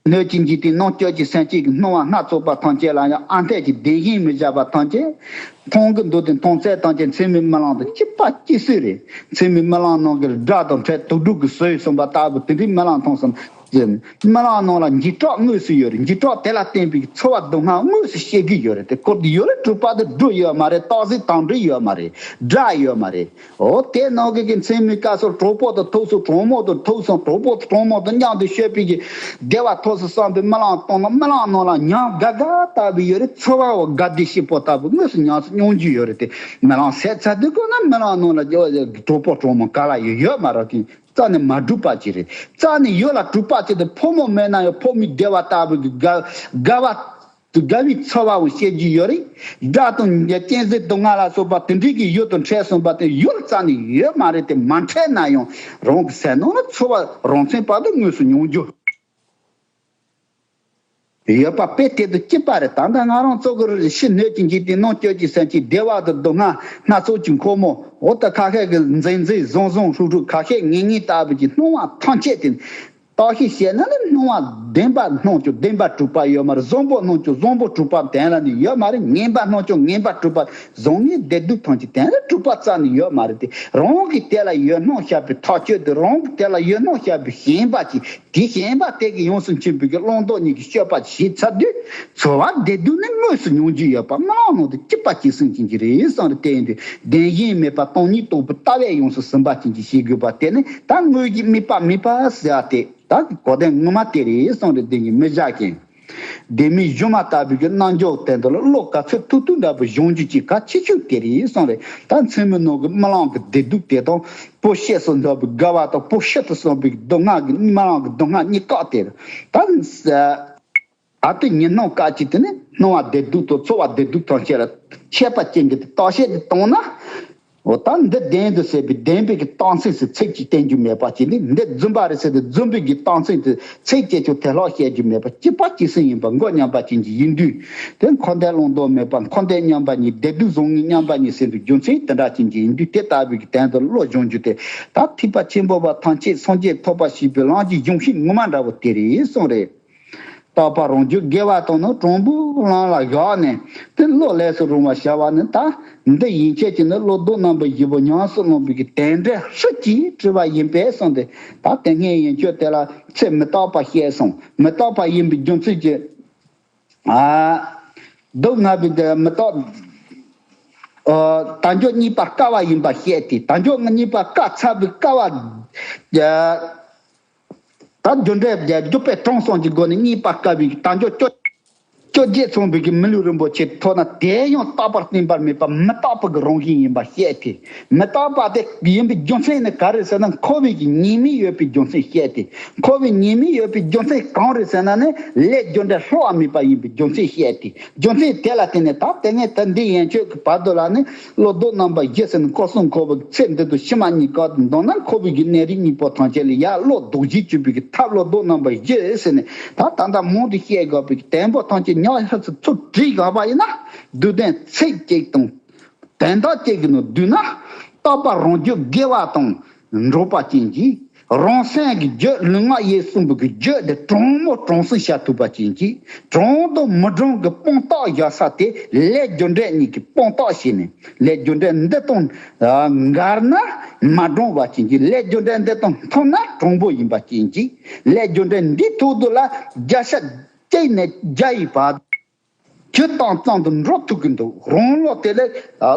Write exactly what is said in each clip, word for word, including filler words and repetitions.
སྣོད་ཀྱི་འཇིག་རྟེན་ནང་བཅུད་ཀྱི་སེམས་ཅན་གྱི་སྣང་བ་སྣ་ཚོགས་པ་ཐམས་ཅད་ལ་ཡང་ཨ་འཐས་ཀྱི་བདེན་ཞེན་མི་བཞག་པ་ཐམས་ཅད་མཐོང་གི་འདུག་སྟེ། མཐོང་ཚད་ཐམས་ཅད་མཚན་མའི་རྨི་ལམ་དང་གཅིག་པ་གཅིག་སྲོལ་རེད། མཚན་མའི་རྨི་ལམ་ནང་གི་སྒྲ་དང་འཕྲད་དུག་སྦྲུལ་གྱིས་ཟོས་སོང་པ་ལྟ་བུ་དེ་འདྲའི་རྨི་ལམ་མཐོང་སོང་། རྨི་ལམ་ནང་ལ་འཇིགས་སྐྲག་དངོས་སུ་ཡོད་རེད། འཇིགས་སྐྲག་དེ་ལ་བརྟེན་པའི་ཚོར་བ་སྡུག་བསྔལ་དངོས་སུ་སྐྱེ་གི་ཡོད་རེད་དེ། ཁོ་དེ་ཡོད་རེད། གྲུབ་པ་དེ་སྦྲུལ་ཡོད་མ་རེད། སྟག་གཟིག་དང་འབྲི་ཡོད་མ་རེད། སྒྲ་ཡོད་མ་རེད། འོ་དེ་ནང་གི་གི་མཚན་མོའི་སྐབས་སུ་གྲོགས་པོ་དང་ཐུག་སོང་། གྲོགས་མོ་དང་ཐུག་སོང་། གྲོགས་པོ་དང་གྲོགས་མོ་དང་མཉམ་དུ་སྤྱོད་པའི་གི་བདེ་བ་ཐོབ་སོང་བསམ་པའི་རྨི་ལམ་མཐོང་ན། རྨི་ལམ་ནང་ལ་ཉམས་དགའ་དགའ་ལྟ་བུ་ཡོད་རེད། ཚོར་བ་འོ་དགའ་བདེ་སྐྱིད་པོ་ལྟ་བུ་དངོས་སུ་ཉམས་སུ་མྱོང་རྒྱུ་ཡོད་རེད་དེ། རྨི་ལམ་ཟད་ཚར་དུས་ཀོ་ན་རྨི་ལམ་ནང་ལ་གྲོགས་པོ་གྲོགས་མོ་ག་ལ་ཡོད་ཡོད་མ་རེད་དེ། རྩ་ནས་མ་གྲུབ་པ་ཅིག་རེད། རྩ་ནས་ཡོད་ལ་གྲུབ་པ་ཅིག་དེ་ཕོ་མོ་མེད་ན་ཡང་ཕོ་མོའི་བདེ་བ་ལྟ་བུ་གི་དགའ་དགའ་བ། དགའ་བའི་ཚོར་བའང་སྐྱེ་རྒྱུ་ཡོད་རེད། དགྲ་དང་གཅན་གཟན་སྡུག་བསྔལ་ལ་སོགས་པ་དེ་འདྲའི་གི་ཡུལ་དུ་འཕྲད་སོང་པ་དེ་ཡུལ་རྩ་ནས་ཡོད་མ་རེད་དེ། མ་འཕྲད་ན་ཡང་རང་གི་སེམས་ནང་ལ་ཚོར་བ་རང་མཚན་བར་དུ་དངོས་སུ་མྱོང་རྒྱུ་ཡོད་པ་དཔེ་དེ་དང་གཅིག་པ་རེད། ད་ལྟ་ང་རང་ཚོ་གི་ཕྱི་སྣོད་ཀྱི་འཇིག་རྟེན་ནང་བཅུད་ཀྱི་སེམས་ཅན་བདེ་བ་དང་སྡུག་བསྔལ་སྣ་ཚོགས་ཀྱི་འཁོར་མོ་འོ་ད་ཁ་ཤས་ཀྱི་འཛིང་འཛིང་བཟུང་བཟུང་ཧྲུག་ཧྲུག་ཁ་ཤས་ངན་ངན་ལྟ་བུ་གི་སྣང་བ་ཐམས་ཅད་དེ། བརྟག་ཞིབ་བྱས་ན་ནི་སྣང་བ་བདེན་པ་སྣང་ཀྱང་བདེན་པ་གྲུབ་པ་ཡོད་མ་རེད། བཟང་པོ་སྣང་ཀྱང་བཟང་པོ་གྲུབ་པ་གཏན་ལ་ནི་ཡོད་མ་རེད། ངན་པ་སྣང་ཀྱང་ངན་པ་གྲུབ་པ། བཟང་ངན་བདེ་སྡུག་ཐམས་ཅད་གཏན་ལ་གྲུབ་པ་རྩ་ནས་ཡོད་མ་རེད་དེ། རང་གིས་དེ་ལ་ཡོད་སྣང་བྱ་བའི་ཐག་གཅོད་དེ། རང་གིས་དེ་ལ་ཡོད་སྣང་བྱ་བའི་ཞེན་པ་གྱིས། དེ་ཞེན་པ་དེ་གིས་ཡོངས་སུ་འཁྱོངས་པའི་གི་བླང་དོར་གཉིས་ཀྱི་སྤྱོད་པ་བྱས་ཚར་དུས། ཚོར་བ་བདེ་སྡུག་ནི་དངོས་སུ་མྱོང་རྒྱུ་ཡོད་པ་སྨྲ་བ་ནང་དུ་སྐྱིད་པ་སྐྱེད་སྲིང་བྱེད་ཀྱི་རེད་གསུངས་རེད། དེ་ཡིན་དུས་བདེན་ཞེན་མེད་པ་སྟོང་ཉིད་རྟོགས་པའི་ལྟ་བས་ཡོངས་སུ་ཟིན་པ་ཅན་གྱི་ཤེས་དགོས་པ་དེ་ནི་ད་དངོས་གཞི་དམིགས་པ་དམིགས་པ་ཟེར་བ་དེ། ད་གོ་དོན་ངོ་མ་དེ་རེད་གསུངས་རེད། བདེན་ཞེན་མི་བཞག་མཁན། ལྡེ་མིག་གཞུ་མ་ལྟ་བུའི་གི་རྣལ་འབྱོར་དོན་དུ་ལ་བློ་ག་ཚོད་ཐུག་ཐུག་འདྲ་པོ་སྦྱོང་རྒྱུ་ཅིག་གལ་ཆེ་ཤོས་དེ་རེད་གསུངས་རེད། ད་མཚན་མོའི་ནང་གི་རྨི་ལམ་གྱི་བདེ་སྡུག་དེ་དང་། བུ་གཤེགས་སུ་འགྲོ་བའི་དགའ་བ་དང་། བུ་ཤི་དུ་སོང་བའི་སྡུག་བསྔལ་གྱི་རྨི་ལམ་གྱི་སྡུག་བསྔལ་གཉིས་ཀ་དེ་རེད། ད་ཨ་ཏི་ཉི་སྣང་སྐད་ཅིག་དེ་ནི་སྣང་བ་བདེ་སྡུག་དང་ཚོར་བ་བདེ་སྡུག་ཐམས་ཅད་ལ་ཁྱད་པར་ཅན་གྱི་བརྟག་དཔྱད་དེ་བཏང་ན། འོ་ད་འདི་བདེན་དུ་ཟེར་བའི་བདེན་པའི་གི་རྟགས་མཚན་ཟེར་ཚིག་གཅིག་བསྟན་རྒྱུ་མེད་པ་ཅིག་ནི། འདི་རྫུན་པ་རེད་ཟེར་ཏེ་རྫུན་པའི་གི་རྟགས་མཚན་དེ་ཚིག་གཅིག་ཀྱང་དེ་ལྷག་བཤད་རྒྱུ་མེད་པ། གཅིག་པ་གཅིག་སྲིད་ཡིན་པ་མགོ་མཉམ་པ་ཅན་གྱི་ཡིན་དུས། དེ་འཁོར་འདས་བླང་དོར་མེད་པ། འཁོར་འདས་མཉམ་པ་ཉིད། བདེ་སྡུག་བཟང་ངན་མཉམ་པ་ཉིད་ཟེར་དུས་རྒྱུ་མཚན་དེ་འདྲ་ཅན་གྱི་ཡིན་དུས། དེ་ལྟ་བུའི་གི་དོན་དུ་བློ་སྦྱོང་རྒྱུ་དེ། ད་ཐེག་པ་ཆེན་པོ་པ་ཐམས་ཅད་སངས་རྒྱས་ཐོབ་པར་བྱེད་པའི་ལམ་གྱི་གཞུང་ཤིང་ངོ་མ་འདྲ་བོ་དེ་རེད་གསུངས་རེད། རྟག་པ་རང་རྒྱུད་དགེ་བ་དང་ནི་དྲང་པོའི་ལམ་ལ་བཞག་ནས། དེ་བློ་ལས་སུ་རུང་བ་བྱ་བ་ནི། ད་འདི་ཡན་ཆད་ཀྱི་ནི་བློ་ལྡོག་རྣམ་པ་བཞི་པོ་ཉམས་སུ་བླངས་པའི་གི་རྟེན་འབྲེལ་ཧྲིལ་གྱིས་གྲུབ་པ་ཡིན་པས་གསུངས་ཏེ། ད་དེ་སྔའི་ཡན་ཆད་དེ་ལ་ཚེ་མི་རྟག་པ་བཤད་སོང་། མི་རྟག་པ་ཡིན་པའི་རྒྱུ་མཚན་གྱིས། ཨ། སྡུག་བསྔལ་བའི་དེ་མི་རྟག་ཨ། དལ་འབྱོར་རྙེད་པ་དཀའ་བ་ཡིན་པ་བཤད་དེ། དལ་འབྱོར་རྙེད་པ་དཀའ་ཚ་བའི་དཀའ་བ། ད་རྒྱུ་འབྲས་རྒྱུ་དཔེ་དྲངས་སོང་གི་སྒོ་ནས་རྙེད་པ་དཀའ་བའི་དལ་འབྱོར་བཅོ་བཅོ་བརྒྱད་མཚུངས་པའི་གི་མི་ལུས་རིན་པོ་ཆེ་ཐོབ་ན། དེ་ཡང་རྟག་པར་བརྟེན་པར་མེད་པ་མི་རྟག་པ་གི་རང་བཞིན་ཡིན་པ་བཤད་དེ། མི་རྟག་པ་དེ་ཡིན་པའི་རྒྱུ་མཚན་ནི་ག་རེ་ཟེར་ན། འཁོར་བའི་གི་ཉེས་དམིགས་ཡོད་པའི་རྒྱུ་མཚན་བཤད་དེ། འཁོར་བའི་ཉེས་དམིགས་ཡོད་པའི་རྒྱུ་མཚན་གང་རེད་ཟེར་ན་ནི། ལས་རྒྱུ་འབྲས་བསླུ་བ་མེད་པ་ཡིན་པའི་རྒྱུ་མཚན་བཤད་དེ། རྒྱུ་མཚན་དེ་ལ་བརྟེན་ནས་ད་དེ་ངས་ད་འདི་ཡན་ཆད་ཀྱི་བར་དུ་ལ་ནི། བློ་ལྡོག་རྣམ་པ་བཞི་ཟེར་ནས། འཁོར་གསུམ་འཁོར་བའི་ཚེ་འདི་དང་ཕྱི་མ་གཉིས་ཀ་དང་། མདོར་ན་འཁོར་བའི་གི་གནས་རིས་གཉིས་པོ་ཐམས་ཅད་ལ་ཡར་བློ་ལྡོག་བྱེད་བཅུག་པའི་གི་ཐབས། བློ་ལྡོག་རྣམ་པ་བཞི་ཟེར་ནས། ད་ད་ལྟ་མང་དུ་བཤད་དགོས་པའི་གི་དོན་པོ་ཐམས་ཅད་ཉག་ཕྲ་ཚུལ་ཚུལ་བྲིས་དགོས་པ་ཡིན་ན། བསྡུས་དོན་ཚིག་གཅིག་དང་དོན་དག་གཅིག་གི་ནང་བསྡུས་ན། རྟག་པ་རང་རྒྱུད་དགེ་བ་དང་འགྲོགས་པ་ཅན་གྱིས། རང་སེམས་ཀྱི་རྒྱུད་ལུས་ངག་ཡིད་གསུམ་པོ་གི་རྒྱུད་དེ་དྲང་མོ་དྲང་སྲོང་བྱ་ཐུབ་པ་ཅན་གྱིས། དྲང་དང་མི་དྲང་གི་དཔང་རྟགས་བཞག་ས་དེ་ལས་རྒྱུ་འབྲས་གཉིས་ཀྱི་དཔང་རྟགས་བྱས་ནས། ལས་རྒྱུ་འབྲས་འདི་དང་འགལ་ན་མ་དྲང་བ་ཅན་གྱིས། ལས་རྒྱུ་འབྲས་འདི་དང་མཐུན་ན་དྲང་པོ་ཡིན་པ་ཅན་གྱིས། ལས་རྒྱུ་འབྲས་འདིའི་ཐོག་ཏུ་ལ་བརྒྱ་ཆ་གཅིག་ནས་བརྒྱ་ཡི་བར། ཇི་ལྟར་ཙམ་དུ་འགྲོ་ཐུབ་ཀྱི་འདུག་རང་བློ་དེ་ལས་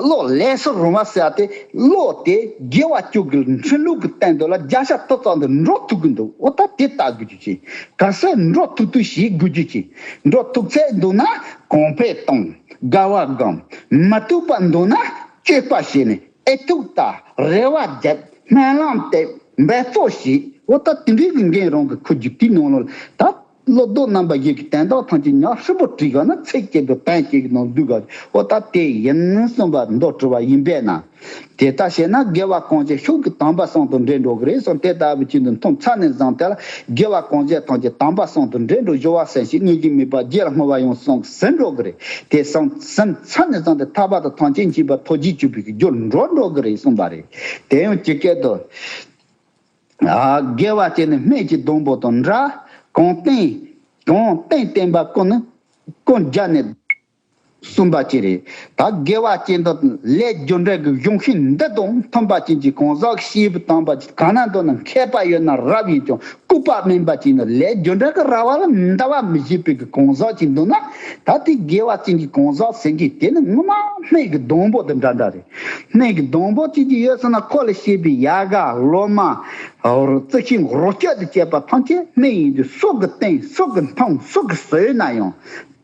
བློ་ལས་སུ་རུང་བ་ཟེར་ཏེ། བློ་དེ་དགེ་བ་བཅུ་གི་འཕྲིན་ལུགས་ཀྱི་སྟེང་དུ་ལ་བརྒྱ་ཆ་དགུ་ཙམ་དུ་འགྲོ་ཐུབ་ཀྱི་འདུག་འོ་ད་དེ་ལྟ་དགོས་རྒྱུ་ཅིག་གལ་སྲིད་འགྲོ་ཐུབ་ཐུབ་བྱེད་དགོས་རྒྱུ་ཅིག་འགྲོ་ཐུབ་ཚད་འདུག་ན། གོང་འཕེལ་གཏོང་། དགའ་བ་སྒོམ། མ་ཐུབ་པ་འདུག་ན་སྤྱོད་པ་བྱས་ནས། ཨེ་ཐུག་ལྟ། རེ་བ་རྒྱབ། སྨོན་ལམ་བཏབ། འབད་རྩོལ་བྱེད། འོ་ད་དེ་འདྲའི་གི་འགན་རང་གི་འཁུར་རྒྱུ་དེའི་ནང་ལོགས་ལ་ད། བློ་ལྡོག་རྣམ་པ་བཞི་གི་དོན་དག་ཐམས་ཅད་ཉག་ཧྲིལ་པོ་བྲིས་དགོས་ན། ཚིག་གཅིག་དང་དོན་གཅིག་གི་ནང་བསྡུས་དགོས། འོ་ད་དེ་ཡིན་གསུངས་པ་མདོར་བསྡུས་པ་ཡིན་པས་ན། དེ་ལྟར་བྱས་ན་དགེ་བ་གང་བྱེད་ཤུགས་ཀྱིས་དམ་པ་གསུམ་དང་འབྲེལ་འགྲོ་གི་རེད་གསུངས། དེ་ལྟ་བུ་ཅིག་ཏུ་མཐོང་ཚར་ནས་བཟུང་སྟེ་ལ། དགེ་བ་གང་བྱེད་ཐམས་ཅད་དམ་པ་གསུམ་དང་འབྲེལ་འགྲོ། སྦྱོར་བ་ཟིན་ཞིང་དངོས་གཞི་དམིགས་པ་རྒྱུད་ལ་བསྔོ་བ་ཡང་གསུངས་ཟིན་འགྲོ་གི་རེད། དེ་གསུངས་ཟིན་ཚར་ནས་བཟུང་སྟེ་ཐར་པ་དང་ཐམས་ཅད་མཁྱེན་པ་ཐོབ་བྱེད་གཅིག་པུའི་རྒྱུར་འགྲོ་འགྲོ་གི་རེད་གསུངས་པ་རེད། དེ་ཡང་ཇི་སྐད་དུ། ཨ། དགེ་བ་བྱས་ནས་སྨན་གྱི་སྡོང་པོ་དང་འདྲ། གང་བསྟེན་ གང་བསྟན་བསྟན་པ་ཀུན་ནི་ཀུན་རྒྱ་ནས་གསུངས་པ་ཅི་རེད། ད་དགེ་བ་ཅན་དུ་ལས་རྒྱུ་འབྲས་ཀྱི་གཞུང་ཤིང་འདི་དང་མཐུན་པ་ཅན་གྱི་གང་ཟག་ཤེས་པའི་དམ་པ་ཅིག་གང་ན་འདུག་ན། མཁས་པ་ཡོད་ན་རབ་ཡིན་ཀྱང་ལྐུགས་པ་སྨིན་པ་ཅན་ནི་ལས་རྒྱུ་འབྲས་ཀྱི་ར་བ་ལ་འདའ་བ་མི་བྱེད་པའི་གི་གང་ཟག་ཅིག་འདུག་ན། ད་དེ་དགེ་བ་ཅན་གྱི་གང་ཟག་ཟེར་མཁན་དེ་ནི་ངོ་མ་སྨན་གྱི་སྡོང་པོ་དང་འདྲ་འདྲ་རེད། སྨན་གྱི་སྡོང་པོ་ཅིག་ཅིག་ཡོད་ཟེར་ན། ཁོ་ལ་བཤད་པའི་ཡལ་ག་ལོ་མ། རྩི་ཤིང་རོ་བཅུད་དང་བཅས་པ་ཐམས་ཅད་སྨན་ཡིན་དུས་སྲོག་གི་སྟེང་སྲོག་གི་མཐོང་སྲོག་གི་ཟོས་ན་ཡང་།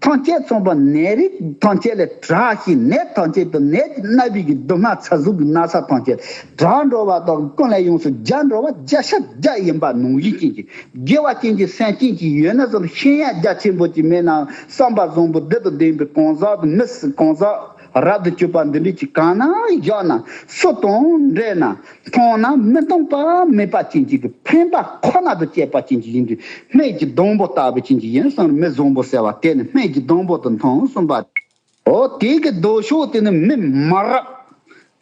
ཐམས་ཅད་མཚུངས་པ་ནད་རིགས་ཐམས་ཅད་ལས་དྲག་ཞིང་ནད་ཐམས་ཅད་དུ་ནད་ཀྱི་མནར་བའི་གི་སྡུག་བསྔལ་ཚ་ཟུག་གི་མནར་ས་ཐམས་ཅད་དྲག་འགྲོ་བ་དང་། ཀུན་ལས་ཡོངས་སུ་བརྒྱལ་འགྲོ་བ་བརྒྱ་ཆ་བརྒྱ་ཡིན་པ་ནང་བཞིན་ཅན་གྱི་དགེ་བ་ཅན་གྱི་སེམས་ཅན་གྱི་ཡོད་ན་ཙམ་ཤེས་ཡོན་རྒྱ་ཆེན་པོ་ཅིག་མེད་ན། བསམ་པ་བཟང་པོ་འདི་དང་ལྡན་པའི་གང་ཟག་དང་མི་སྲིད་གང་ཟག་རབ་ཏུ་གྱུར་པ་འདི་འདྲ་ཅིག་གང་ན་བཞག་ན། སུ་དང་འབྲེལ་ན། མཐོང་ན་མི་སྟོང་པ་སྨིན་པ་ཅན་གྱི་ཕན་པ་ཁོ་ན་དང་བཅས་པ་ཅན་གྱི་ཡིན་དུས། སྨན་གྱི་སྡོང་པོ་ལྟ་བུ་ཅན་གྱི་ཡིན་ཙང་། མི་བཟང་པོ་ཟེར་བ་དེ་ནི་སྨན་གྱི་སྡོང་པོ་དང་མཐུན་གསུངས་པ། འོ་དེ་གི་ལྡོག་ཕྱོགས་དེ་ནི་མི་མ་རབས།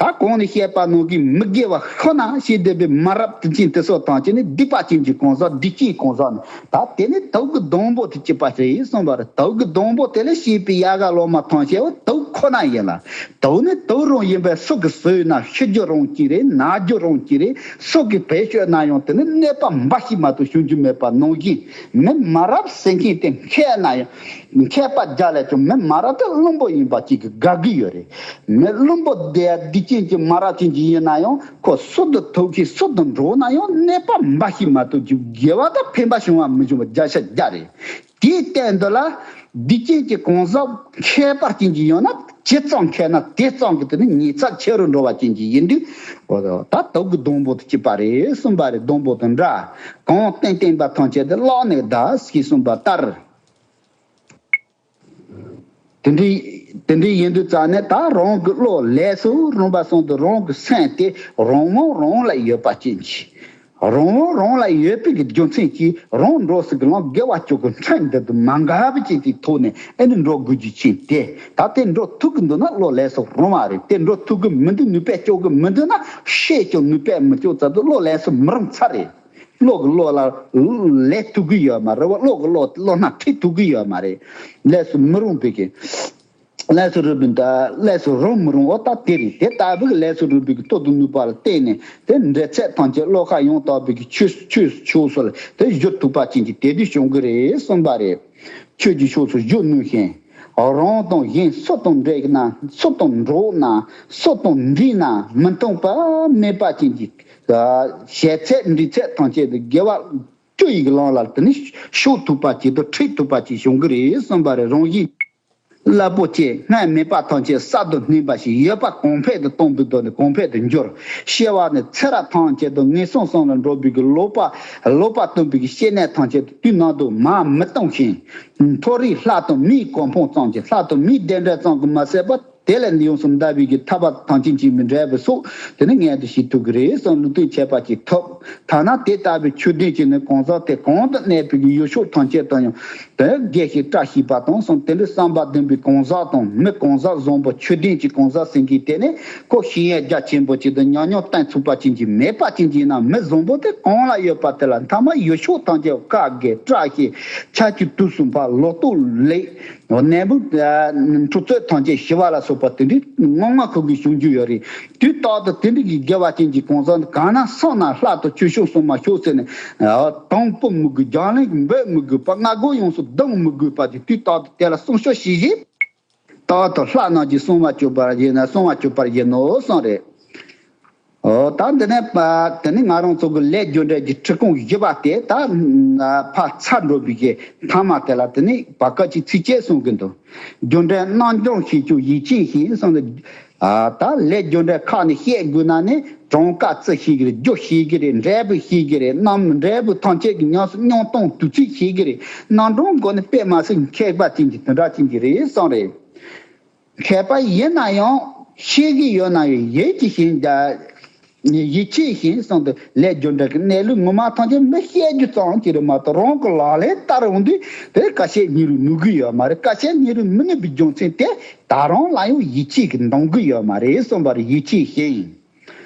ད་གོང་ནས་བཤད་པ་ནང་གི་མི་དགེ་བ་ཤོར་ན་ཞེས་འདོད་པའི་མ་རབས་དེ་ཅན་དེ་ཚོ་ཐམས་ཅད་ནི་སྡིག་པ་ཅན་གྱི་གང་ཟག་སྡིག་ཅན་གང་ཟག་ནི། ད་དེ་ནི་དུག་གི་སྡོང་པོ་དང་གཅིག་པ་རེད་གསུངས་པ་རེད། དུག་གི་སྡོང་པོ་དེ་ལ་བཤད་པའི་ཡལ་ག་ལོ་མ་ཐམས་ཅད་འོ་དུག་ཁོ་ན་ཡིན་ལ། དུག་ནི་དུག་རང་ཡིན་པས་སྲོག་གི་ཟོས་ན་ཤི་རྒྱུ་རང་གཅིག་རེད། ན་རྒྱུ་རང་གཅིག་རེད། སྲོག་གི་བེད་སྤྱོད་ན་ཡང་དེ་ནི་གནོད་པ་འབའ་ཞིག་མ་གཏོགས་བྱུང་རྒྱུ་མེད་པ་ནང་བཞིན། མི་མ་རབས་ཟེར་མཁན་དེ་མཁས་ན་ཡང་མཁས་པ་རྒྱ་ལས་ཀྱང་མི་མ་རབས་དེ་བླུན་པོ་ཡིན་པ་གཅིག་གི་དགག་གི་ཡོད་རེད། མི་བླུན་པོ་དེ་སྡིག་ཅན་གྱི་མ་རབས་ཅན་གྱི་ཡིན་ན་ཡང་ཁོ་སུ་དང་ཐུག་གི་སུ་དང་འགྲོགས་ན་ཡང་གནོད་པ་འབའ་ཞིག་མ་གཏོགས་ཀྱི་དགེ་བ་དང་ཕན་པ་བྱུང་བ་མི་བྱུང་བ་བརྒྱ་ཆ་བརྒྱ་རེད། དེའི་སྟེང་དུ་ལ་སྡིག་ཅན་གྱི་གང་ཟག་མཁས་པ་ཅན་གྱི་ཡོད་ན། ཇི་ཙམ་མཁས་ན་དེ་ཙམ་གྱི་དེ་ནི་ཉེས་ཚབས་ཆེ་རུ་འགྲོ་བ་ཅན་གྱི་ཡིན་དུས། འོ་ད་དུག་གི་སྡོང་པོ་དང་གཅིག་པ་རེད་གསུངས་པ་རེད། སྡོང་པོ་དང་འདྲ། གང་བསྟན་བསྟན་པ་ཐམས་ཅད་དེ་བརླག་ནས་འདའ་ཞེས་གསུངས་པ་ལྟར། དེ་འདྲའི་དེ་འདྲའི་ཡིན་དུས་ཙང་ནས། ད་རང་གི་བློ་ལས་སུ་རུང་བ་སོང་དུས་རང་གི་སེམས་དེ་རང་དབང་རང་ལ་ཡོད་པ་ཅན་གྱི། རང་དབང་རང་ལ་ཡོད་པའི་གི་རྒྱུ་མཚན་གྱིས་རང་འགྲོ་སྲིད་ཀྱི་ལམ་དགེ་བ་བཅུ་གི་ཁྲིམས་འདི་དང་མ་འགལ་བ་ཅིག་གི་ཐོག་ནས་ཨེ་ནི་འགྲོ་དགོས་རྒྱུ་ཅན་དེ། ད་དེ་འགྲོ་ཐུབ་ཀྱི་འདུག་ན་བློ་ལས་སུ་རུང་བ་རེད། དེ་འགྲོ་ཐུབ་ཀྱི་མི་འདུག་ནུས་པས་སྐྱོབ་ཀྱི་མི་འདུག་ན། ཤེས་ཀྱང་ནུས་པས་མི་སྐྱོབ་ཙང་དུ་བློ་ལས་སུ་མི་རུང་ཚར་རེད། བློ་གི་བློ་ལ་ལས་ཐུབ་ཀྱི་ཡོད་མ་རེད་བ། བློ་གི་བློ་བློ་སྣ་ཁྲིད་ཐུབ་ཀྱི་ཡོད་མ་རེད། ལས་སུ་མི་རུང་བའི་གི། ལས་སུ་རུང་བའི་ད་ལས་སུ་རུང་མི་རུང་འོ་ད་དེ་རེད། དེ་ལྟ་བུའི་ལས་སུ་རུང་བའི་གི་སྟོབས་དང་ནུས་པ་ལ་བརྟེན་ནས་དེ་འབྲེལ་ཚད་ཐམས་ཅད་བློ་ཁ་ཡང་དག་པའི་གི་ཆོས་ཆོས་ཕྱོགས་སུ་ལ་དེ་བསྒྱུར་ཐུབ་པ་ཅན་གྱི་དེ་དུས་བྱུང་གི་རེད་གསུངས་པ་རེད། ཆོས་ཀྱི་ཕྱོགས་སུ་བསྒྱུར་ནུས་ཤིང་། རང་དང་གཞན་སུ་དང་འབྲེལ་ན་སུ་དང་འགྲོགས་ན་སུ་དང་འདྲིས་ན་མི་སྟོང་པ་སྨིན་པ་ཅན་གྱི་བྱེད་ཚད་འདྲིས་ཚད་ཐམས་ཅད་དུ་དགེ་བ་བཅུ་ཡི་གི་ལམ་ལ་དེ་ནི་ཞུགས་ཐུབ་པ་ཅིག་དང་ཁྲིད་ཐུབ་པ་ཅིག་བྱུང་གི་རེད་གསུངས་པ་རེད། རང་བཞིན་རླབས་པོ་ཆེ་སྔར་མེད་པ་ཐམས་ཅད་གསར་དུ་བསྣན་པ་ཞིག་ཡོད་པ་གོང་འཕེལ་དུ་གཏོང་བའི་དོན་ནི་གོང་འཕེལ་དུ་འགྱུར། སྐྱེ་བ་ནི་ཚེ་རབས་ཐམས་ཅད་དུ་ངན་སོང་གསུམ་ལ་འགྲོ་བའི་གི་ལོག་པ་ལོག་པ་སྟོན་པའི་གི་སྐྱེ་གནས་ཐམས་ཅད་དུ་དུས་ནམ་དུ་མར་མི་གཏོང་ཞིང་། མཐོ་རིས་ལྷ་དང་མིའི་གོ་འཕང་ཙམ་གྱི་ལྷ་དང་མིའི་བདེ་འབྲས་ཙམ་གྱིས་མ་ཟད་པར་དེ་ལས་ཡོངས་སུ་འདའ་བའི་གི་ཐར་པ་ཐམས་ཅད་ཀྱི་མི་འབྲལ་བའི་སོགས་དེ་ནི་མངོན་དུ་བྱེད་ཐུབ་ཀྱི་རེད་གསུངས། ལུགས་མཐུན་ཁྱད་པར་གྱིས་ཐོབ། ཐ་ན་དེ་ལྟ་བུའི་ཆོས་ལྡན་གྱི་ནི་གང་ཟག་དེ་གང་དུ་གནས་པའི་གི་ཡུལ་ཕྱོགས་ཐམས་ཅད་དུ་ཡང་དེ་དགེ་ཞིང་བཀྲ་ཤིས་པ་དང་གསུངས། དེ་འདྲའི་བསམ་པ་ལྡན་པའི་གང་ཟག་དང་མི་གང་ཟག་བཟང་པོ་ཆོས་ལྡན་གྱི་གང་ཟག་ཟེར་མཁན་དེ་ནི་ཁོ་ཤེས་ཡོན་རྒྱ་ཆེན་པོ་ཅིག་དང་ཉམས་མྱོང་བསྟན་ཚུགས་པ་ཅན་གྱི་མེད་པ་ཅན་གྱི་ཡིན་ན། མི་བཟང་པོ་དེ་གང་ལ་ཡོད་པ་དེ་ལ་མཐའ་མ་ཡུལ་ཕྱོགས་ཐམས་ཅད་བཀའ་དགེ་བཀྲ་ཤིས་ཆར་ཆུ་དུས་གསུམ་པ་ལོ་ཏོག་ལེགས། ནད་འབུ་འཁྲུག་རྩོད་ཐམས་ཅད་ཞི་བ་ལ་སོགས་པ་དེ་འདྲའི་ངང་ངམ་ཁུག་གི་བྱུང་རྒྱུ་ཡོད་རེད། དུས་རྟག་ཏུ་དེ་འདྲ་གི་དགེ་བ་ཅན་གྱི་གང་ཟག་གང་ན་སོང་ན་ལྷ་དང་ཆོས་སྐྱོང་སྲུང་མ་ཤོག་ཟེར་ནས་དང་པོ་མི་དགོས། རྒྱང་ལན་འབོད་མི་དགོས་པ། སྔ་རྒོལ་ཡོངས་སུ་གདོན་མི་དགོས་པ་དེ་དུས་རྟག་ཏུ་དེ་ལ་སྲུང་སྐྱོབ་བྱེད་བཞིན་རྟག་ཏུ་ལྷ་རྣམས་ཀྱིས་སྲུང་བ་གྱུར་པར་བཞེད་ན་སྲུང་བ་གྱུར་པར་བཞེད་ནོ་གསུངས་རེད། ཨོ་ད་འདི་ནས་པ་དེ་ནི་ང་རང་ཚོ་གི་ལས་རྒྱུ་འབྲས་ཀྱི་ཁྲིད་ཁུངས་བཞི་པ་དེ་ད་ཕར་ཚར་འགྲོ་བའི་གི་མཐའ་མ་དེ་ལ་དེ་ནི་བར་སྐབས་ཀྱི་ཚིགས་བཅད་གསུང་གི་འདུག་རྒྱུ་འབྲས་རྣམ་འཇོམས་ཞེས་བྱ་བའི་ཡིད་ཆེས་ཤིང་གསུངས་ཏེ། ད་ལས་རྒྱུ་འབྲས་ཁག་ནས་བཤད་དགོས་ན་ནི་གྲངས་ཀ་བརྩི་ཤེས་ཀྱི་རེད། རྒྱུ་ཤེས་ཀྱི་རེད། འབྲས་བུ་ཤེས་ཀྱི་རེད། རྣམ་འབྲས་བུ་ཐམས་ཅད་ཀྱི་ཉམས་སུ་མྱོང་སྟངས་དུས་ཚོད་ཤེས་ཀྱི་རེད། རྣམ་གྲངས་སྒོ་ནས་དཔེ་མ་སྲིད་མཁས་པ་ཅན་གྱི་དེ་འདྲ་ཅན་གྱི་རེད་གསུངས་རེད། མཁས་པ་ཡིན་ན་ཡང་ཤེས་ཀྱི་ཡོད་ན་ཡང་ཡིད་ཀྱི་ཞེན་ཡིད་ཆེས་ཤིང་གསུངས་ཏེ། ལས་རྒྱུ་འབྲས་ཀྱི་གནས་ལུགས་ངོ་མ་ཐམས་ཅད་མི་བཤད་རྒྱུ་ཙམ་ཅིག་རེད་མ་གཏོགས་རང་གི་ལག་ལེན་བསྟར་འོང་དུས་དེ་ཁ་ཤས་ཉིན་རུ་ནུས་ཀྱི་ཡོད་མ་རེད། ཁ་ཤས་ཉིན་རུ་མི་ནུས་པའི་རྒྱུ་མཚན་དེ་ད་རང་ལ་ཡང་ཡིད་ཆེས་ཀྱིས་འདང་གི་ཡོད་མ་རེད་གསུངས་པ་རེད། ཡིད་ཆེས་ཤིང་།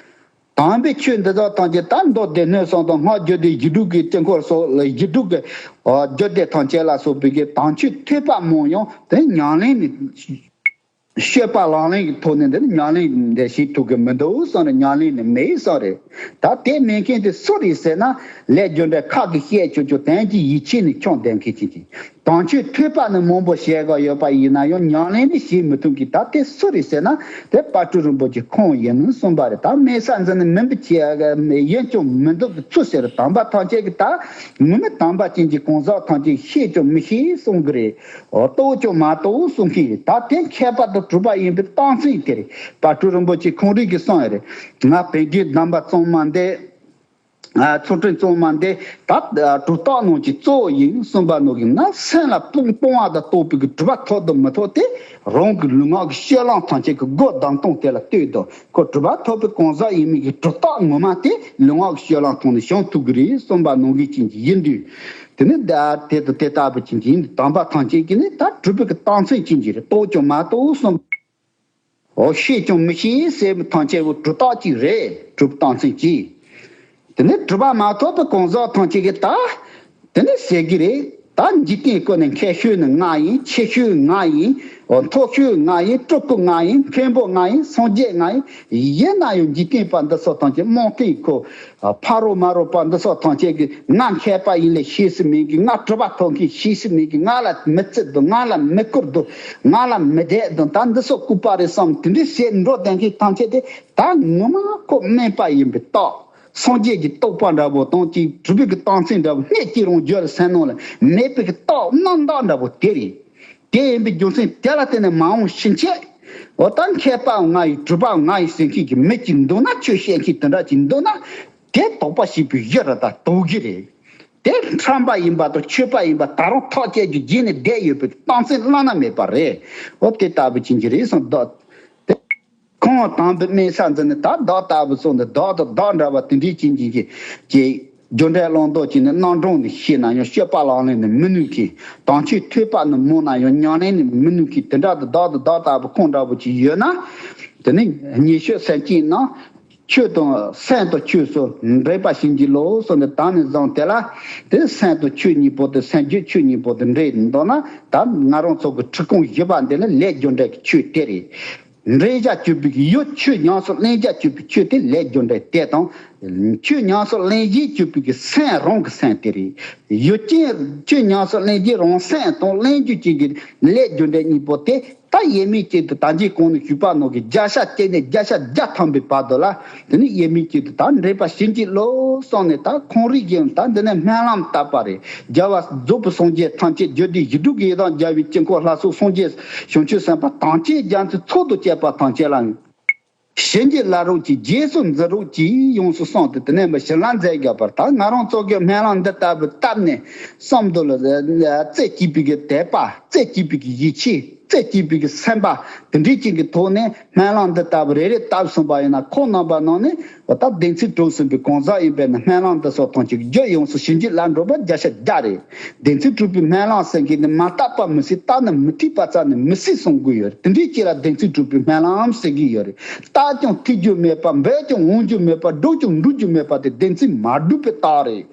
དམ་པའི་ཆོས་འདི་དག་ཐམས་ཅད་ད་མདོ་སྡེ་སྣོད་གསུམ་དང་སྔགས་རྒྱུད་སྡེ་བཞི་དྲུག་གི་དཀྱིལ་འཁོར་སོགས་ལ་བཞི་དྲུག་གི་རྒྱུད་སྡེ་ཐམས་ཅད་ལ་སོགས་པའི་གི་དམ་ཆོས་ཐོས་པ་མང་ཡང་དེ་ཉམས་ལེན་ནི། སྤྱོད་པ་ལག་ལེན་གྱི་ཐོག་ནས་འདི་ནི་ཉམས་ལེན་འདི་བྱེད་ཐུབ་ཀྱི་མི་འདུག་བསམ་རེད། ཉམས་ལེན་ནི་མེད་བསམ་རེད། ད་དེ་མེད་མཁན་དེ་སུ་རེད་ཟེར་ན། ལས་རྒྱུ་འབྲས་ཁ་གིས་བཤད་ཆོག་ཆོག་དོན་གྱི་ཡིད་ཆེས་ནི་ཁྱོན་ལྡན་མཁན་ཅན་གྱི། དམ་ཆོས་ཐོས་པ་ནི་མང་པོ་བྱེད་དགོས་ཡོད་པ་ཡིན་ན་ཡང་ཉམས་ལེན་ནི་བྱེད་མི་ཐུབ་མཁན་ད་དེ་སུ་རེད་ཟེར་ན། དེ་དཔལ་སྤྲུལ་རིན་པོ་ཆེ་ཁོང་ཡིན་གསུངས་པ་རེད། ད་མེད་ས་འཛིན་ནི་མིན་པའི་ཆེད་ཡིན་ཀྱང་མི་འདུག་གི་ཚུལ་ཟེར། དམ་པ་ཐམས་ཅད་ཀྱི་ད་ངོ་མ་དམ་པ་ཅན་གྱི་གང་ཟག་ཐམས་ཅད་ཤེས་ཀྱང་མི་ཤེས་གསུང་གི་རེད། འོ་རྟོགས་ཀྱང་མ་རྟོགས་གསུང་གི་རེད། ད་དེ་མཁས་པ་དང་གྲུབ་པ་ཡིན་པའི་རྟགས་མཚན་དེ་རེད། དཔལ་སྤྲུལ་རིན་པོ་ཆེ་ཁོང་རང་གིས་གསུངས་ཡོད་རེད། ང་བོད་བརྒྱུད་གདམས་པ་གཙང་མ་འདི། ཨ་ཚུལ་ཁྲིམས་གཙང་མ་འདི་ད་གྲུབ་རྟགས་རྣམས་ཀྱི་གཙོ་བོ་ཡིན་གསུངས་པ་ནང་གི་ང་སེམས་ལ་སྤོང་སྤོང་བ་དང་རྟོགས་པའི་གི་གྲུབ་པ་ཐོབ་དང་མི་ཐོབ་དེ་རང་གི་ལུས་ངག་གི་སྤྱོད་ལམ་ཐམས་ཅད་ཀྱི་སྒོ་བསྡམས་སྟངས་དེ་ལ་ལྟོས་དང་། ཁོ་གྲུབ་པ་ཐོབ་པའི་གང་ཟག་ཡིན་མིན་གྱི་གྲུབ་རྟགས་ངོ་མ་དེ་ལུས་ངག་གི་སྤྱོད་ལམ་ཐོག་ནས་བྱང་ཐུབ་ཀྱི་རེད་གསུངས་པ་ནང་བཞིན་ཅན་གྱི་ཡིན་དུས། དེ་ནི་ད་དེ་དང་དེ་ལྟ་བུ་ཅན་གྱི་ཡིན་དུས་དམ་པ་ཐམས་ཅད་ཀྱིས་ནི་ད་གྲུབ་པའི་གི་རྟགས་མཚན་ཅན་གྱི་རེད། རྟོགས་ཀྱང་མ་རྟོགས་གསུངས། འོ་ཤེས་ཀྱང་མི་ཤེས་ཟེར་བའི་ཐམས་ཅད་པོ་གྲུབ་རྟགས་ཅིག་རེད། གྲུབ་རྟགས་མཚན་ཅིག་དེ་ནི་གྲུབ་པ་མ་ཐོབ་པའི་གང་ཟག་ཐམས་ཅད་ཀྱིས་ད། དེ་ནི་ཟེར་གྱི་རེད། ད་འཇིག་རྟེན་ཀུན་ནས་མཁས་ཤོས་ནི་ང་ཡིན། ཆེ་ཤོས་ང་ཡིན། འོ་མཐོ་ཤོས་ང་ཡིན། སྤྲུལ་སྐུ་ང་ཡིན། མཁན་པོ་ང་ཡིན། སངས་རྒྱས་ང་ཡིན། ཡིན་ན་ཡང་འཇིག་རྟེན་པ་འདི་ཚོ་ཐམས་ཅད་རྨོངས་དད་ཁོ། ཕ་རོལ་མ་རོལ་པ་འདི་ཚོ་ཐམས་ཅད་ཀྱིས་ང་མཁས་པ་ཡིན་ལས་ཤེས་སུ་མེད་གི། ང་གྲུབ་པ་ཐོབ་མཁན་ཤེས་སུ་མེད་གི། ང་ལ་མི་བརྩི་འདུག་ང་ལ་མི་བཀུར་འདུག་ང་ལ་མི་བསྡད་འདུག་ད་འདི་ཚོ་ལྐུགས་པ་རེད་བསམ་དེ་འདྲའི་བཤད་འགྲོ་བསྡད་མཁན་ཐམས་ཅད་དེ་ད་ངོ་མ་ཁོ་དམན་པ་ཡིན་པའི་རྟགས། སངས་རྒྱས་ཀྱི་རྟོགས་པ་འདྲ་པོ་དང་ཅིག་གྲུབ་པའི་གི་རྟགས་མཚན་འདྲ་པོ་སྣེ་གཅིག་རང་རྒྱུད་ལ་སེམས་ནང་ལ་མེད་པའི་གི་རྟགས་རྣམ་དག་འདྲ་པོ་དེ་རེད། དེ་ཡིན་པའི་རྒྱུ་མཚན་དེ་ལ་བརྟེན་ནས་མ་འོངས་ཕྱིན་ཆད། འོ་ད་མཁས་པའང་ང་ཡིན། གྲུབ་པའང་ང་ཡིན་ཟེར་མཁན་གྱི་མི་གཅིག་འདུག་ན་ཆོས་བཤད་མཁན་དེ་འདྲ་གཅིག་འདུག་ན། དེ་དོགས་པ་ཞིག་པའི་གཞི་རུ་ད་དོགས་ཀྱི་རེད། དེ་ཁྲམ་པ་ཡིན་པ་དང་ཆོས་པ་ཡིན་པ་ད་རུང་ཐག་བཅད་རྒྱུ་བརྗེད་ནས་བསྡད་ཡོད་པའི་རྟགས་མཚན་བླ་ན་མེད་པ་རེད། འོ་དེ་ལྟ་བུ་ཅན་གྱི་རེད་སོང་བདག་དེ། ཁོང་དམ་པའི་དམན་ས་འཛིན་ནས་ད་བདག་ལྟ་བུ་སོང་འདི་བདག་དང་བདག་འདྲ་བ་དེ་འདྲའི་ཅན་གྱི་གི་རྒྱུ་འབྲས་བླང་དོར་གྱི་ནི་རྣམ་གྲངས་ནི་ཤེས་ན་ཡང་སྤྱོད་པ་ལག་ལེན་ནི་མི་ནུས་མཁན། དམ་ཆོས་ཐོས་པ་ནི་མང་ན་ཡང་ཉམས་ལེན་ནི་མི་ནུས་མཁན་དེ་འདྲ་དང་བདག་དང་བདག་ལྟ་བུ་ཁོང་འདྲ་བོ་ཅིག་ཡོད་ན། དེ་ནི་ཉེ་ཤོས་སེམས་ཅན་ནང་ཆོས་དང་སེམས་དང་ཆོས་སུ་འདྲེས་པ་བྱིན་གྱིས་རློབས་སོགས་ནི་དང་ནི་བཟང་དེ་ལ། དེ་སེམས་དང་ཆོས་གཉིས་པོ་དེ་སེམས་རྒྱུད་ཆོས་གཉིས་པོ་དེ་འདྲེས་འདུག་ན། ད་ང་རང་ཚོ་གི་ཁྲིད་ཁུངས་བཞི་པ་འདི་ནི་ལས་རྒྱུ་འབྲས་ཀྱི་ཆོས་དེ་རེད། འདྲེན་བྱ་གཅོད་པའི་གི་ཡུལ། ཆོས་ཉམས་སུ་ལེན་བྱ་གཅོད་པའི་ཆོས་དེ་ལས་རྒྱུ་འབྲས་དེ་དང་། ཆོས་ཉམས་སུ་ལེན་བྱེད་གཅོད་པའི་གི་སེམས་རང་གི་སེམས་དེ་རེད། ཡུལ་ཅན་ཆོས་ཉམས་སུ་ལེན་བྱེད་རང་སེམས་དང་ལེན་རྒྱུ་ཅན་གྱི་ལས་རྒྱུ་འབྲས་གཉིས་པོ་དེ་ད་དབྱེར་མེད་ཅན་དུ་ད་འཇིག་གོང་ནས་ཞུས་པ་ནང་གི་བརྒྱ་ཆ་བརྒྱ་ནས་བརྒྱ་ཆ་བརྒྱ་ཐམ་པའི་བར་དུ་ལ། དེ་ནི་དབྱེར་མེད་ཅན་དུ་ད་འདྲེས་པ་བྱིན་གྱིས་རློབས་སོང་ནས་ད་ཁོང་རིགས་ཀྱིས་ད་འདི་ནས་སྨོན་ལམ་བཏབ་པ་རེད། རྒྱལ་བ་རྫོགས་པའི་སངས་རྒྱས་ཐམས་ཅད་རྒྱུད་སྡེ་བཞི་དྲུག་གི་ཡི་དམ་རྒྱལ་བའི་དཀྱིལ་འཁོར་ལྷ་ཚོགས་སངས་རྒྱས་བྱང་ཆུབ་སེམས་དཔའ་དམ་ཅན་རྒྱ་མཚོའི་ཚོགས་དང་བཅས་པ་ཐམས་ཅད་ལ་བྱིན་གྱིས་བརླབ་རོགས་གྱིས། རྗེས་སུ་འཛིན་རོགས་གྱིས་ཡོངས་སུ་གསུངས་ཏེ་དེ་ནས་མི་ཞིག་ལ་མཛད་དགོས་པར། ད་ང་རང་ཚོ་གི་སྨོན་ལམ་འདི་ལྟ་བུ་བཏབ་ནས་བསམ་དུ་ལ་རྩེ་གཅིག་པའི་གི་དད་པ། རྩེ་གཅིག་པའི་གི་ཡིད་ཆེས། རྩེ་གཅིག་པའི་གི་སེམས་པ་དེ་འདྲའི་ཅིག་གི་ཐོག་ནས་སྨོན་ལམ་འདི་ལྟ་བུ་རེ་རེ་བཏབ་སོང་པ་ཡིན་ན། ཁོང་རྣམ་པ་ནང་ནས་འོ་ད་བདེན་ཚིག་གྲུབ་ཟིན་པའི་གང་ཟག་ཡིན་པས་ན། སྨོན་ལམ་འདི་སོགས་ཐམས་ཅད་རྒྱུད་ཡོངས་སུ་བྱིན་གྱིས་བརླབ་འགྲོ་བ་བརྒྱ་ཆ་བརྒྱ་རེད། བདེན་ཚིག་གྲུབ་པའི་སྨོན་ལམ་ཟེར་མཁན་ནི་མ་བཏབ་པ་མི་སྲིད། བཏབ་ན་མི་འཐད་པ་རྩ་ནས་མི་སྲིད་གསུང་གི་ཡོད་རེད། དེ་འདྲའི་ཅིག་ལ་བདེན་ཚིག་གྲུབ་པའི་སྨོན་ལམ་ཟེར་གི་ཡོད་རེད། བཏབ་ཀྱང་འཐད་རྒྱུ་མེད་པ། འབད་ཀྱང་འོང་རྒྱུ་མེད་པ། བསྒྲུབས་ཀྱང་འགྲུབ་རྒྱུ་མེད་པ་དེ་བདེན་ཚིག་མ་གྲུབ་པའི་རྟགས་རེད།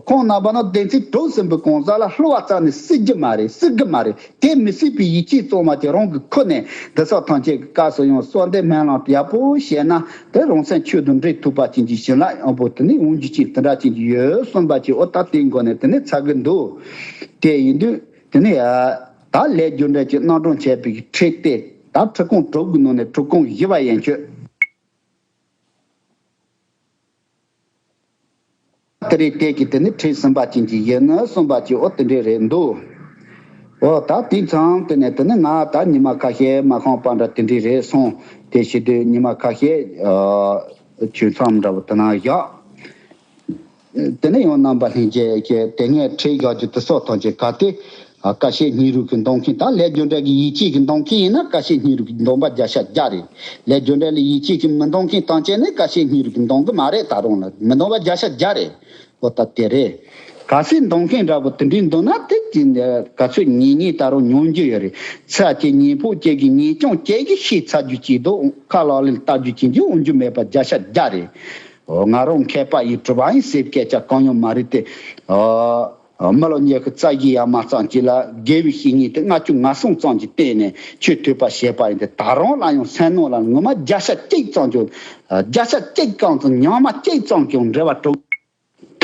ཁོང་རྣམ་པ་ནི་བདེན་ཚིག་གྲུབ་ཟིན་པའི་གང་ཟག་ལ་བསླུ་བ་རྩ་ནས་སྲིད་རྒྱུ་མ་རེད། སྲིད་གི་མ་རེད། དེ་མི་སྲིད་པའི་ཡིད་ཆེས་གཙང་མ་ཅིག་རང་གི་ཁུར་ནས་འདི་ཚོ་ཐམས་ཅད་ཀྱི་སྐབས་སུ་ཡང་གསོལ་འདེབས་སྨོན་ལམ་ཡག་པོ་བྱས་ན། དེ་རང་སེམས་ཆོས་དང་འདྲེས་ཐུབ་པ་ཅན་གྱི་བྱིན་རླབས་ཡང་པོ་དེ་ནི་འོང་རྒྱུ་ཅིག་དེ་འདྲ་ཅན་གྱི་ཡོད་གསུངས་པ་ཅིག་འོ་ད་དེའི་སྒོ་ནས་དེ་ནི་ཚར་གི་འདུག་དེ་ཡིན་དུས་དེ་ནི་ཡ་ད་ལས་རྒྱུ་འབྲས་ཀྱི་རྣམ་གྲངས་བྱས་པའི་ཁྲིད་དེ་ད་ཁྲིད་ཁུངས་དྲུག་གི་ནང་ནས་ཁྲིད་ཁུངས་བཞི་པ་ཡན་ཆོད། དེ་རེད། དེ་གི་དེ་ནི་ཁྲིད་གསུམ་པ་ཅན་གྱི་ཡིན་ནི་གསུངས་པ་ཅིག་འོ་དེ་འདྲས་རེད་འདུག་འོ་ད་དེ་མཚམས་དེ་ནས་དེ་ནི་ང་ད་ཉི་མ་ཁ་ཤས་མ་ཁོམ་པ་འདྲ་དེ་འདྲས་རེད་སོང་། དེ་བྱེད་དུས་ཉི་མ་ཁ་ཤས་ཨ་ཆོས་མཚམས་འདྲ་བོ་དེ་ན་བཞག་དེ་ནས་ཡང་རྣམ་པ་ལྷན་རྒྱས་ཀྱིས་དེ་སྔའི་ཁྲིད་བཞག་རྒྱུ་དེ་ཚོ་ཐམས་ཅད་གལ་ཏེ། ཨ་ཀ་ཤེད་སྙིང་རུས་ཀྱི་འདོན་མཁན། ད་ལས་རྒྱུ་འབྲས་ཀྱི་ཡིད་ཆེས་ཀྱི་འདོན་མཁན་ཡིན་ན་ཀ་ཤེད་སྙིང་རུས་ཀྱི་འདོན་པ་བརྒྱ་ཆ་བརྒྱ་རེད། ལས་རྒྱུ་འབྲས་ལ་ཡིད་ཆེས་ཀྱི་མི་འདོན་མཁན་ཐམས་ཅད་ནི་ཀ་ཤེད་སྙིང་རུས་ཀྱི་འདོན་གི་མ་རེད། ད་རུང་ལ་མི་འདོན་པ་བརྒྱ་ཆ་བརྒྱ་རེད། འོ་ད་དེ་རེད། གལ་སྲིད་འདོན་མཁན་འདྲ་པོ་དེ་འདྲའི་འདུག་ན་དེ་ཀྱི་ག་ཚོད་ཉེས་ཉེས་ད་རུང་མྱོང་རྒྱུ་ཡོད་རེད། ཚ་གྱི་ཉེས་ཕོག་ཅན་གྱི་ཉེས་སྐྱོན་ཅན་གྱི་ཤེས་ཚར་རྒྱུ་ཅིག་འདུག་ཁ་ལག་ལེན་བལྟ་རྒྱུ་ཅན་གྱི་འོང་རྒྱུ་མེད་པ་བརྒྱ་ཆ་བརྒྱ་རེད། ང་རང་མཁས་པ་ཡིན་གྲུབ་པ་ཡིན་ཟེར་སྐད་ཆ་གང་ཡང་མ་རེད་དེ། མི་ལ་ཉེ་གི་རྩ་བཞི་ཡ་མ་ཙམ་གྱིས་ལ་དགེ་བའི་བཤེས་གཉེན་དེ་ལྔ་བཅུ་ང་གསུམ་ཙམ་གྱིས་བསྟེན་ནས་ཆོས་ཐོས་པ་བྱས་པ་ཡིན་ཏེ། ད་རང་ལ་ཡང་སེམས་ནང་ལ་ངོ་མ་བརྒྱ་ཆ་གཅིག་ཙམ་ཀྱང་བརྒྱ་ཆ་གཅིག་ཙམ་ཀྱང་ཉག་མ་གཅིག་ཙམ་ཀྱང་འབྲེལ་བ་གྲུབ་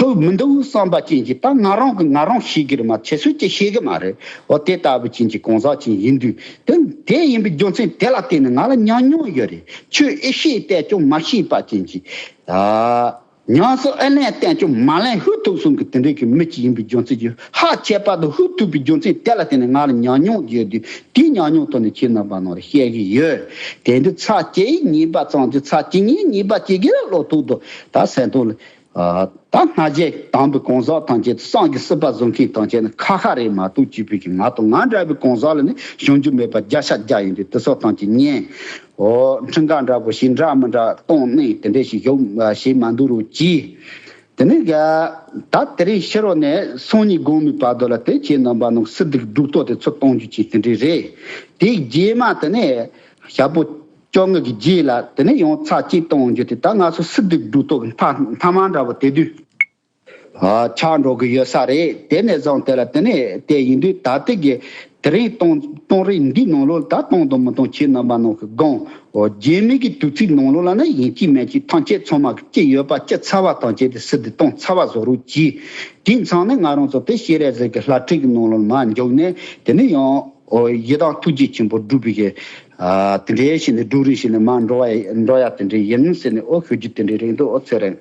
ཐུབ་མི་འདུག་བསམ་པ་ཅན་གྱི། ད་ང་རང་གི་ང་རང་ཤེས་ཀྱི་རེད་མ་ཁྱེད་ཚོས་ཅི་ཤེས་ཀྱི་མ་རེད། འོ་དེ་ལྟ་བུ་ཅན་གྱི་གང་ཟག་ཅན་ཡིན་དུས། དེ་དེ་ཡིན་པའི་རྒྱུ་མཚན་དེ་ལ་བརྟེན་ནས་ང་ལ་ཉམས་མྱོང་ཡོད་རེད། ཆོས་ཨེ་ཤེས་བལྟས་ཀྱང་མ་ཤེས་པ་ཅན་གྱི། ཉམས་སུ་ཨེ་ལེན་བསྟན་ཀྱང་མ་ལེན་ཧུར་ཐུག་གསུང་གི་དེ་འདྲའི་གི་མི་གཅིག་ཡིན་པའི་རྒྱུ་མཚན་གྱིས། ཧ་ཆད་པ་དང་ཧུར་ཐུག་པའི་རྒྱུ་མཚན་དེ་ལ་བརྟེན་ནས་ང་ལ་ཉམས་མྱོང་ཡོད་དུས། དེའི་ཉམས་མྱོང་ཐོག་ནས་ཁྱེད་རྣམ་པ་ནང་ལ་བཤད་ཀྱི་ཡོད། དེ་འདི་ཚར་གཅིག་གཉིས་པ་ཙམ་གྱི། ཚར་གཅིག་གཉིས་གཉིས་པ་གཅིག་གི་ལོ་ཐོག་ཏུ་ད་སེམས་ཐོག་ལ། ད་སྔ་རྗེས་དམ་པའི་གང་ཟག་ཐམས་ཅད། སངས་རྒྱས་སྲིད་པ་བཟང་མཁན་ཐམས་ཅད་ནི་ཁ་ཁ་རེད་མ་གཏོགས། སྐྱིད་པའི་གི་ང་དང་ང་འདྲ་བའི་གང་ཟག་ལ་ནི་བྱང་ཆུབ་མེད་པ་བརྒྱ་ཆ་བརྒྱ་ཡིན་ཏེ། དེ་སོགས་ཐམས་ཅད་ཉན། འོ་ཁྲིམས་འགལ་འདྲ་པོ་ཞིག་འདྲ་མི་འདྲ་གཏོང་གནས་དེ་འདྲ་ཞིག་ཞུགས་བྱེད་མ་འདུག་རོགས་གྱིས། དེ་ནས་ད་དེ་རིང་ཕྱི་རོ་ནས་སང་ཉིན་དགོང་མོའི་བར་དུ་ལ་དེ་ཁྱེད་རྣམ་པ་ནང་སྲིད་སྡིག་སྒྲུབ་ཐོ་དེ་ཚོ་གཏོང་རྒྱུ་ཅིག་དེ་འདྲ་རེད། དེ་རྗེས་མ་དེ་ནས་ཞག་པོ་བཅོ་ལྔ་གི་རྗེས་ལ་དེ་ནས་ཡང་ཚར་གཅིག་གཏོང་རྒྱུ་དེ། ད་ང་ཚོ་སྲིད་སྡིག་སྒྲུབ་ཐོ་གི་མཐའ་མཐའ་མ་འདྲ་པོ་དེ་དུས་ཆགས་འགྲོ་གི་ཡོད་ས་རེད། དེ་ནས་བཟུང་དེ་ལ་དེ་ནས་དེ་ཡིན་དུས། ད་ལྟའི་གི་དེ་རིང་གཏོང་གཏོང་རིགས་འདིའི་ནང་ལོགས་ལ་ད་གཏོང་དང་མི་གཏོང་ཁྱེད་རྣམ་པ་ནང་གི་དགོངས། འོ་རྗེས་མའི་གི་དུས་ཚིགས་ནང་ལོགས་ལ་ནི་ཡིན་གཅིག་མིན་གཅིག་ཐམས་ཅད་ཚང་མ་གི་ཅི་ཡོད་པ་ཅི་ཚར་བ་ཐམས་ཅད་དེ་སྲིད་དུ་གཏོང་ཚར་བ་བཟོ་རོགས་གྱིས། དེ་མཚམས་ནས་ང་རང་ཚོ་དེ་སྤྱན་རས་གཟིགས་ཀྱི་ལྷ་ཁྲིད་ཀྱི་ནང་ལོགས་མར་འཇུག་ནས། དེ་ནས་ཡང་འོ་ཡི་དམ་ཐུགས་རྗེ་ཆེན་པོ་སྒྲུབ་པའི་གི་དེ་འདྲའི་ཞིག་ནས་སྒྲུབ་རིམ་ཞིག་ནས་མར་འགྲོ་བ་འགྲོ་ཡ་དེ་འདྲ་ཡིན་ཟེར་ནས་འོ་ཞུ་རྒྱུ་དེ་འདྲ་རེད་འདུག་འོ་ཚེ་རིང་།